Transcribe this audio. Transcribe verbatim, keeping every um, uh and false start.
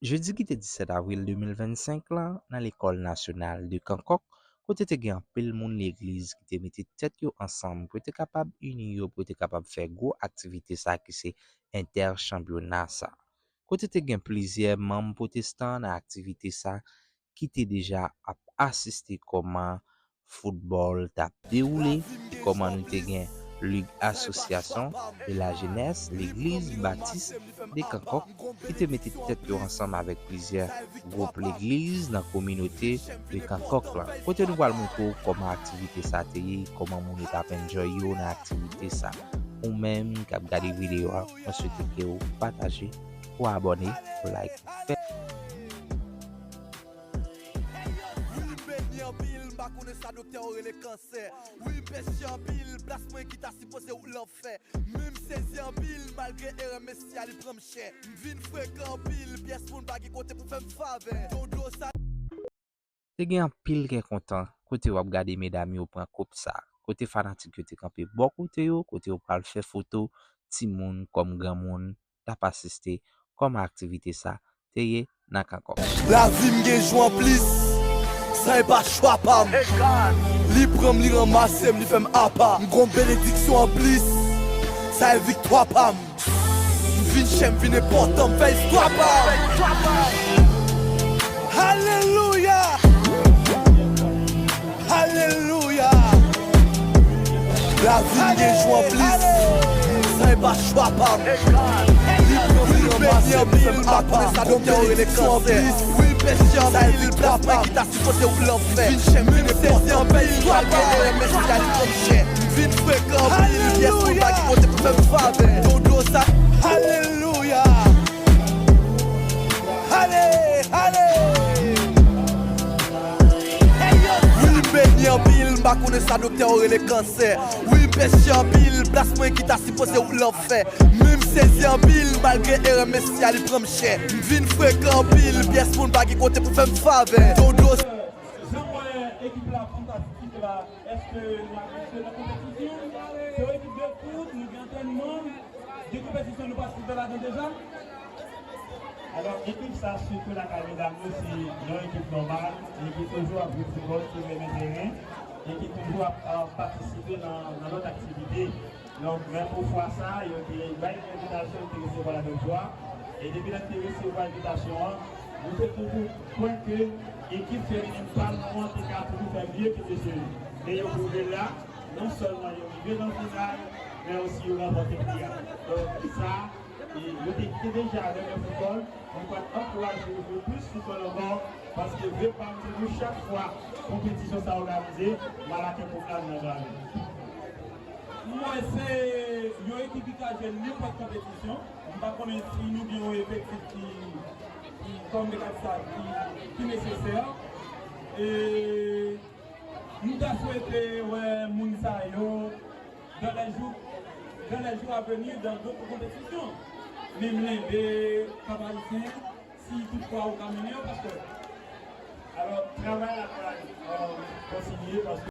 Jedi ki te disèt avril de mil vennsenk lan, nan Lekòl Nasyonal de Kankòk, kote te gen anpil moun legliz ki te mete tèt yo ansanm pou yo te kapab ini yo, pou yo te kapab fè gwo aktivite sa ki se entèchanpyona sa. Kote te gen plizyè manm pwotestan nan aktivite sa ki te deja ap asiste kòman foutbòl t ap dewoule, kòman nou te gen Ligue Association de la Jeunesse, Legliz Batis de Kankòk, ki te mete tèt yo ansanm avèk plizyè gwoup legliz nan kominote de Kankòk lan. Kote nou pral montre w kòman aktivite sa te ye, kòman moun yo t ap enjoy yo nan aktivite sa. Ou menm k ap gade videyo a, mwen swete ke w pataje, ou abòne, ou like, ou fè. Wi, m beni anpil, m pa konnen sa doktè yo rele kansè. Wi, m pèche anpil, plas mwen ki ta sipoze ou lanfè. Men m sezi anpil, malgre erè mesye a li pran m chè. M vin frekan anpil, pyès moun pa gen kote pou fè m favè. Don dlo sa. Te gen anpil kè kontan kote w ap gade medam yo pran koup sa, kote fanatik yo te kanpe bò kote yo, kote yo pral fè foto timoun kòm granmoun t ap asiste kòman aktivite sa te ye nan Kankòk. Lavi m gen jou anplis, sa e pa chwa pa m. Li pran m, li ranmase m, li fè m apa. M gon benediksyon anplis, sa e viktwa pa m. M vin chè, m vin enpòtan, m fè istwa pa m. Alelouya! Alelouya! Lavi m gen jou anplis, sa e pa chwa pa m. Li pran m, li ranmase m, li fè m apa. Gon benediksyon anplis, sa e viktwa pa m. Kote ou lanfè. Menm sezi anpil, malgre erè mesye a li pran m chè. M vin frekan anpil, pyès moun pa gen kote pou fè m favè. Don dlo sa. Alelouya! Ale, ale! Wi, m beni anpil, m pa konnen sa doktè yo rele kansè. Wi, m pèche anpil, plas mwen ki ta sipoze ou lanfè. Men m sezi anpil, malgre erè mesye a li pran m chè. M vin frekan anpil, pyès moun pa gen kote pou fè m favè. Don dlo. Jan m wè ekip la fantastik la, èske nou abitye nan konpetisyon? Se yon ekip de foot, nou gen antrènman, gen konpetisyon nou patisipe ladan deja? Alò, ekip sa, sitou lakay medam yo, se yon ekip nòmal, e ki toujou ap jwe foutbòl sou menm teren, e ki toujou ap, ap patisipe nan, nan lòt aktivite. Donk, men pou fwa sa, yo te bay nou envitasyon, nou te resevwa l avèk jwa. E depi lè n te resevwa envitasyon an, nou te toujou kwè ke ekip feminen pa nou an te ka toujou fè mye ke mesye yo. E yo pwouve l la, non sèlman yo rive nan final, men osi yo ranpòte pri a. Donk, sa, e yo te, te deja renmen foutbòl, nou pral ankouraje yo jwe plis foutbòl ankò, paske vle pa m di nou, chak fwa konpetisyon sa òganize, Malaken Pòk la nan gade. M wè se yon ekip ki ka jwe nenpòt konpetisyon. M pa konnen si nou gen yon efektif ki, ki, kòm de sa, ki, ki nesesè. E m ta swete wè moun sa yo dans les jours, dans les jours à venir, dans d'autres compétitions. Men m lenbe Cap Haïtien, si toutfwa ou ka mennen yo, paske, alò, travay la pral, euh, kontinye, paske